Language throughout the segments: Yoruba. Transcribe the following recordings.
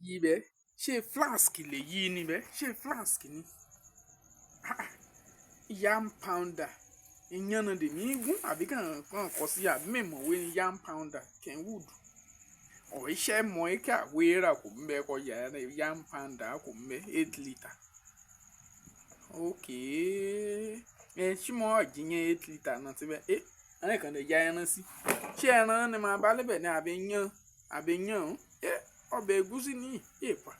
Yí bẹ́ ṣé flask lè yí ni bẹ́ ṣé flask ni? Ah, yam pounder ìyẹn náà dèmí gún àbí kàn kàn kọ sí àbí mẹ̀mọ̀wé ni yam pounder Kenwood. Ọ̀ iṣẹ́ mọ̀ ẹ́ kí àwérà kò ń bẹ́ kọ yàrá yam pounder kò ń bẹ́ 8 litre. Okay. Ẹ ṣí mọ́ ọ̀jìyàn 8 litre náà síbẹ̀. Ẹ ẹ̀rìn kan lè ya ẹran sí. Ṣé ẹran ni màá bá lébẹ̀ ní àbí yán àbí yán? Ẹ ọbẹ̀ ẹ̀gúsí ní èèpà.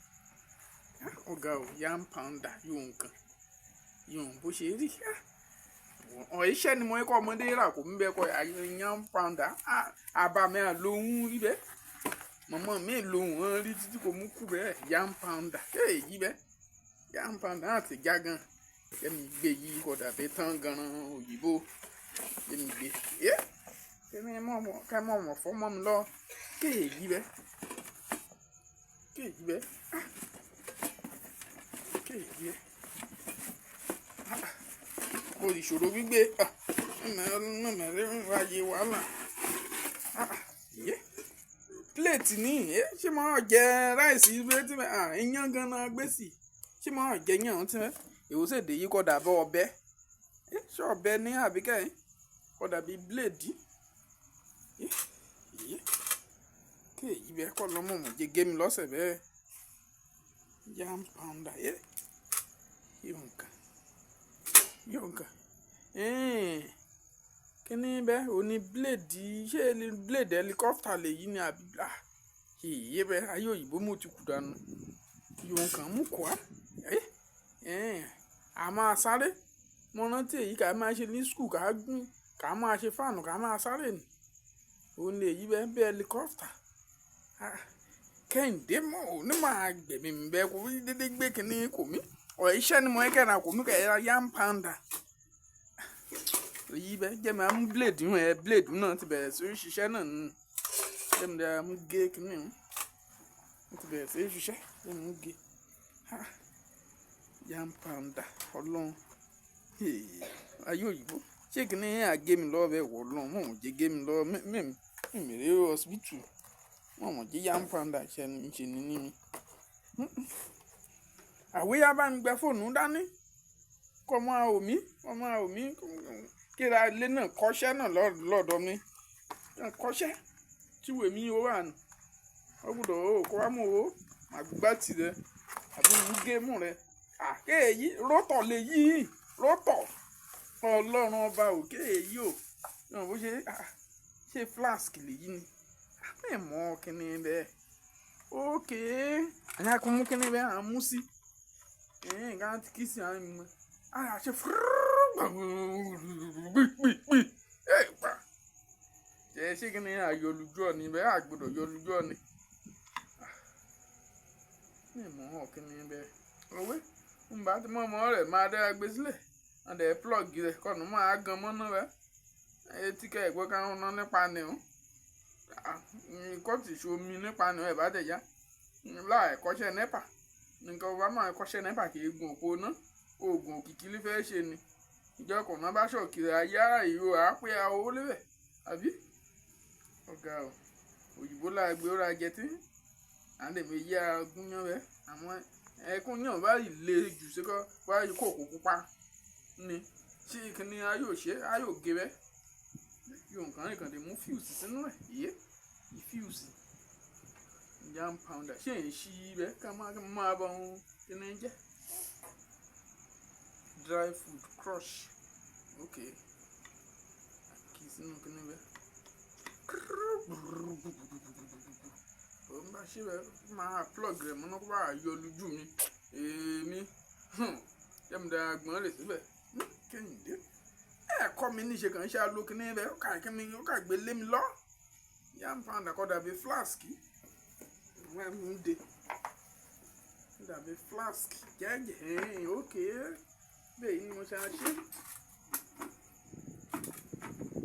Ọ̀gá o, yam pounder yóò nǹkan. Yóò bó ṣe rí. Ọ̀ iṣẹ́ ni mo kọ́ ọmọdé rà kò ń bẹ́ kọ yam pounder. Àbàmì àlòhún rí bẹ́ẹ̀. Mọ̀mọ́ mi lòun rí títí kò mú kú bẹ́ẹ̀ yam pounder. Èyí bẹ́ẹ̀. Yam pounder àti já gan. Jẹ́mi gbé yìí kò dàbí tán gan òyìnbó. Jẹ́mi gbé. Ẹ kí ni mọ̀ mọ̀ ká mọ̀ mọ̀ fọ́ mọ́ mi lọ. Kéèyí bẹ́ẹ̀. Kéèyí bẹ́ẹ̀. Kéèyí bẹ́ẹ̀. Kò ìṣòro gbígbé. Mẹ̀rẹ̀ ráyè wàhálà. Yé. Plate ní. Ṣé máa jẹ rice bẹ́ẹ̀ tí iyán gan náà gbé sí. Ṣé máa jẹ iyán tí mẹ́? Èwo sì dè yìí kò dàbí ọbẹ̀. Ṣé ọbẹ̀ ní àbí kẹ́? Kò dàbí blade. Yé. Kéèyí bẹ́ẹ̀ kọ́ lọ mọ̀ mọ̀ jẹ gé mi lọ́sẹ̀ bẹ́ẹ̀. Yam pounder. Yóò nǹkan. Yóò nǹkan. Kí ni bẹ́ẹ̀? O ní blade. Ṣé blade helicopter lè yí ni àbí? Èyí bẹ́ẹ̀ ayé òyìnbó mú ti kú dànù. Yóò nǹkan mú kọ́. A máa sáré. Mo rántí èyí ká máa ṣe ní school ká gún ká máa ṣe fáànù ká máa sáré ni. Òun lè yí bẹ́ẹ̀ bí helicopter. Kẹ́hìndé mọ̀ ò ní máa gbẹ̀mí mi bẹ́ẹ̀ kó dédé gbé kíní kò mí. Ọ̀ iṣẹ́ ni mo ń kẹ́ra kò mí kẹ́ ẹ yam pounder. Èyí bẹ́ẹ̀ jẹ́ mi á mú blade náà ẹ blade náà ti bẹ̀rẹ̀ sí í ṣiṣẹ́ náà nù. Jẹ́ mi dáa mú gé kíní hun. Ó ti bẹ̀rẹ̀ sí í ṣiṣẹ́. Jẹ́ mi mú gé. Yam pounder ọlọ́run. Ayé òyìnbó. Ṣé kíní á gé mi lọ́wọ́ bẹ́ẹ̀ wọ̀ ọlọ́run? Mọ̀ mọ̀ jẹ́ gé mi lọ́wọ́. Mí mi rí hospital. Mọ̀ mọ̀ jẹ́ yam pounder ṣe ni ṣe ní ní mi. Àwé yá bá mi gba fóònù dání. Kọ́ máa wò mí. Kọ́ máa wò mí. Kíra ilé náà kọ́ṣẹ́ náà lọ́dọ̀ mi. Kọ́ṣẹ́. Tí ìwé mi ó wà nù. Ó gbọdọ̀ ó kó wá mú owó. Màá gbá tirẹ̀ àbí mú gé mú rẹ̀. Kéèyí rótọ̀ lè yí. Rótọ̀. Ọlọ́run ọba ò kéèyí o. Yóò bó ṣe ṣé flask lè yí ni? Mi mọ̀ kíni bẹ́ẹ̀. Okay. Àyà kò mú kíni bẹ́ẹ̀ à ń mú sí. Nǹkan tí kì í sì à ń mú. A ṣe fúrúrú gbí. Ẹ pa. Ṣé ṣé kíni àyọlùjú ọ ni bẹ́ẹ̀? A gbọdọ̀ yọlùjú ọ ni. Mi mọ̀ kíni bẹ́ẹ̀. Òwe. Ń bá tí mọ̀mọ́ rẹ̀ máa dára gbé sílẹ̀. Wọ́n dẹ̀ plug rẹ̀ kọ́nù máa gan mọ́ná rẹ̀. Etí kẹ́ ẹ̀ gbọ́ ká ń ná nípa ni o. Kọ́ọ̀tì ṣe omi nípa ni ẹ̀ bá tẹ̀ já. Láì kọ́ṣẹ́ NEPA. Nǹkan bá máa kọ́ṣẹ́ NEPA kì í gun òpó ná. Oògùn òkìkí ló fẹ́ ṣe ni. Ìjọ kọ̀ọ̀nà bá ṣọ̀kì rẹ̀ ayé ara ìró á pé a owó lébẹ̀. Àbí? Ọ̀gá o. Òyìnbó la gbé ó ra jẹ tí. À ń lè mi yá gúnyán bẹ́ẹ̀. Àwọn ẹkún yàn bá lè jù sí kọ́ wá kókò pupa ni. Ṣé kíni a yóò ṣe? A yóò gé bẹ́ẹ̀. Yóò nǹkan nìkan lè mú fuse sínú ẹ̀. Yé. Fuse. Yam pounder. Ṣé èyí ṣí bẹ́ẹ̀ ká máa bá ohun kíni jẹ́? Dry food crush. Okay. Kì í sínú kíni bẹ́ẹ̀. Ó ń bá ṣe bẹ́ẹ̀ máa plug rẹ̀ mọ́ná kó bá yọ lójú mi. Èmi. Jẹ́ mi dáa gbọ́n rẹ̀ síbẹ̀. Kẹ́hìndé. Ẹ kọ́ mi níṣe kàn ṣe alo kíní bẹ́ẹ̀. Ó kà kíní ó kà gbé lé mi lọ. Yam pounder kọ́ dàbí flask. Wọ́n ń de. Dàbí flask. Jẹ́jẹ́. Okay. Bẹ́ẹ̀ ni mo ṣe á ṣe.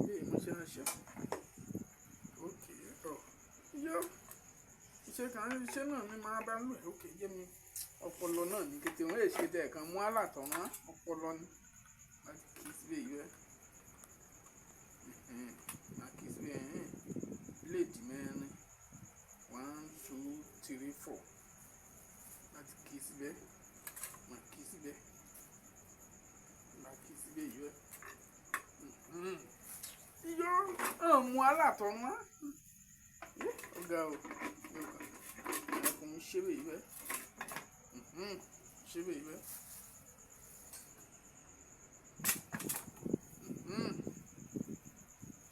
Bẹ́ẹ̀ ni mo ṣe á ṣe. Okay. Ọ̀. Yó. Iṣẹ́ kan iṣẹ́ náà ni màá bá lò. Okay. Jẹ́ mi ọpọlọ náà ní kété. Wọ́n lè ṣe tẹ̀ kan mú àlàtọ̀ rán. Ọpọlọ ni. Máa kí síbẹ̀ yìí bẹ́ẹ̀. Máa kí síbẹ̀ yẹn. Blade mẹ́rin. 1, 2, 3, 4. Láti kí síbẹ̀. Mà kí síbẹ̀. Mà kí síbẹ̀ yìí bẹ́ẹ̀. Iyọ̀ mú alátọ̀ mọ́. Ọ̀gá o. Ọ̀gá mi ṣe bẹ́ẹ̀ yìí bẹ́ẹ̀. Ṣe bẹ́ẹ̀ yìí bẹ́ẹ̀.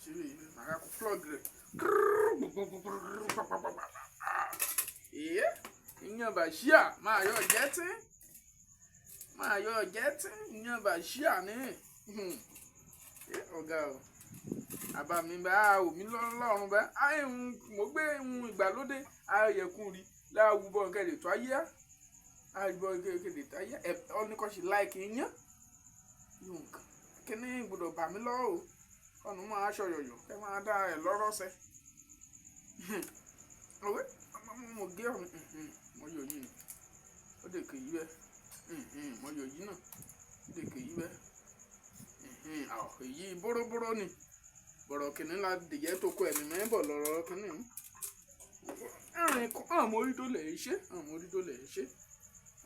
Ṣe bẹ́ẹ̀ yìí bẹ́ẹ̀. Màá kó plug rẹ̀. Ìyẹn bàṣíà máa yọ jẹ́ tí. Máa yọ jẹ́ tí. Ìyẹn bàṣíà ní. Ọ̀gá o. Àbá mi bá omi lọ́rùn bá. Mo gbé ohun ìgbàlódé ayẹ̀kún rí láwùbọ̀ kẹ́lẹ̀ tó ayé á. Àwùbọ̀ kẹ́lẹ̀ tó ayé á. Ọ́nìkọ́sí láìkì yán. Yóò nǹkan. Kíní gbọ́dọ̀ bà mí lọ́wọ́ o. Ọ̀nà máa aṣọ yọ̀yọ̀ kẹ́ máa dá ẹ̀ lọ́rọ́ sẹ́. Ọ̀wẹ́ mo gé ọ̀run. Mo yọ yìí ni. Ó dè kè yí bẹ́ẹ̀. Mo yọ yìí náà. Ó dè kè yí bẹ́ẹ̀. Èyí bóróbóró ni. Bọ̀rọ̀ kìnní la dìjẹ́ tó kọ ẹ̀mí mẹ́bọ̀ lọ́rọ̀ kìnní. Ẹ̀rìn kan àwọn orí tó lè ṣe. Àwọn orí tó lè ṣe.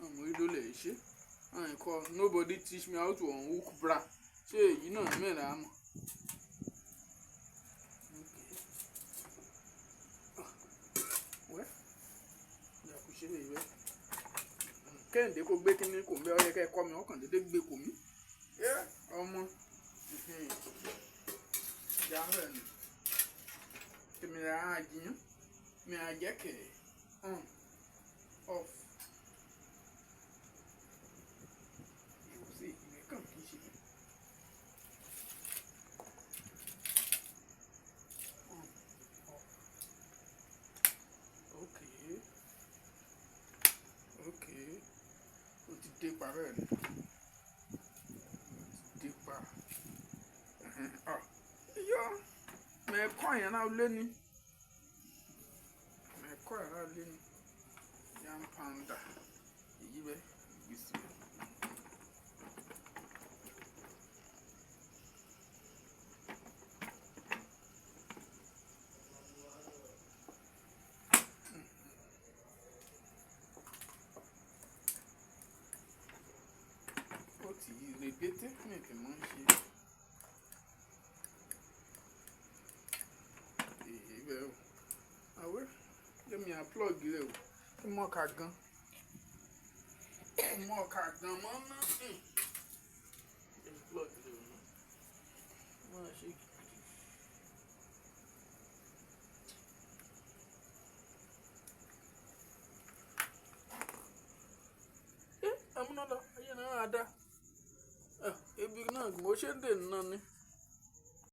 Àwọn orí tó lè ṣe. Ẹ̀rìn kan nobody teach me how to unhook bra. Ṣé èyí náà mẹ́ra mọ̀? Wẹ́ ìyá kò ṣe é wẹ́. Kẹ́hìndé kò gbé kíní kò ń bẹ́ ọ yẹ kẹ́ kọ́ mi ọkàn dédé gbé kò mí. Ọmọ. Ìyá ni. Èmi rà á jiyàn. Mi à jẹ́ kẹ̀ on off. Ìwòsí ìwé kàn kì í ṣe. On off. Okay. Okay. Ó ti dé pa bẹ́ẹ̀ ni. Ó ti dé pa. Iyọ̀ mẹ́kọ́ yẹn náà lé ní. Mẹ́kọ́ yẹn náà lé ní. Yam pounder. Èyí bẹ́ẹ̀ gbèsè bẹ́ẹ̀. Ó ti rèbété mi kì í mọ̀ ń ṣe. Èyí bẹ́ẹ̀ o. Àwẹ́ jẹ́ mi à plug rẹ̀ o. Kí mọ̀ ká gan. Kí mọ̀ ká gan mọ́ ná. Jẹ́ mi plug rẹ̀ o ná. Má ṣe kí. Amúnádá ayé náà á dá. Ibi náà mo ṣe ń dè náà ni.